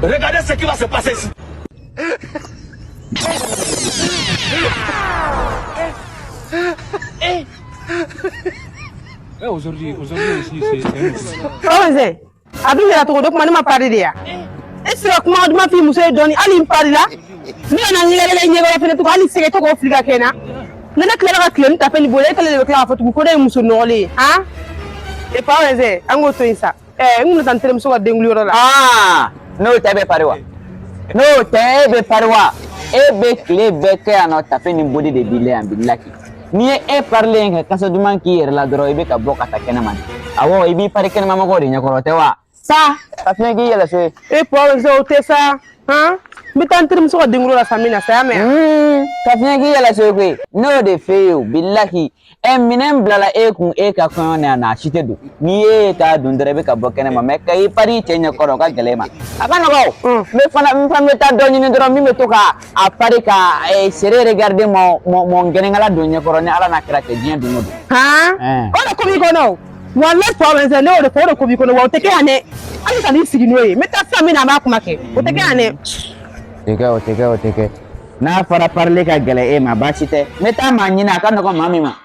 Regardez ce qui va se passer ici. Eh, aujourd'hui, aujourd'hui aussi, c'est un autre. Pawɛsɛ, a dun yɛrɛ cogo dɔ kuma ne ma pari de ya. E tɛ se ka kuma duman f'i muso ye dɔɔni, hali n pari la. Ne nana n yɛlɛla ɲɛkɔrɔ fɛnɛ tugun, hali sɛgɛ tɛ k'o fili ka kɛ n na. Ne ne tilala ka tile ni tafe ni bolo, e kɛlen de bɛ tila k'a fɔ tugun ko ne ye muso nɔgɔlen ye. Han? E Pawɛsɛ, an k'o to yen sa. Ɛɛ, n kun bɛ taa n terimuso ka denkunliyɔrɔ la. Aa, n'o tɛ e bɛ pari wa? N'o tɛ e bɛ pari wa? E bɛ tile bɛɛ kɛ yan nɔ, tafe ni bodi de b'i la yan bilahi. N'i ye e parilen ka kasa duman k'i yɛrɛ la dɔrɔn, i bɛ ka bɔ ka taa kɛnɛma de. Awɔ, i b'i pari kɛnɛma mɔgɔw de ɲɛkɔrɔ tɛ wa? Sa, ka fiɲɛ k'i yɛlɛ so ye. E Pawɛsɛ, o tɛ sa. Han? N bɛ taa n terimuso ka denkunliyɔrɔ la sa min na sa, y'a mɛn? Ka fiɲɛ k'i yɛlɛ so ye koyi. Ne y'o de f'e ye o, bilahi. Ɛ, minɛn bilala e kun e ka kɔɲɔ na yan nɔ, a si tɛ don. N'i ye k'a dun dɔrɔn, i bɛ ka bɔ kɛnɛma, mɛ ka i pari cɛ ɲɛkɔrɔ, o ka gɛlɛn i ma. A ka nɔgɔ o. N bɛ fana, n fana bɛ taa dɔ ɲini dɔrɔn min bɛ to ka a pari ka sere regarder mon gɛnɛkala don ɲɛkɔrɔ ni Ala n'a kira cɛ diɲɛ don o don. Han? O de ko b'i kɔnɔ o. Walayi Pawɛsɛ, ne y'o de fɔ, o de ko b'i kɔnɔ wa o tɛ kɛ yan dɛ. Hali ka n'i sigi n'o ye. N bɛ taa sisan min na, an b'a kuma kɛ. O tɛ kɛ yan dɛ. Tɛ kɛ, o tɛ kɛ, o tɛ kɛ. N'a fɔra parili ka gɛlɛn e ma, baasi tɛ. N bɛ taa maa ɲini a ka nɔgɔn maa min ma.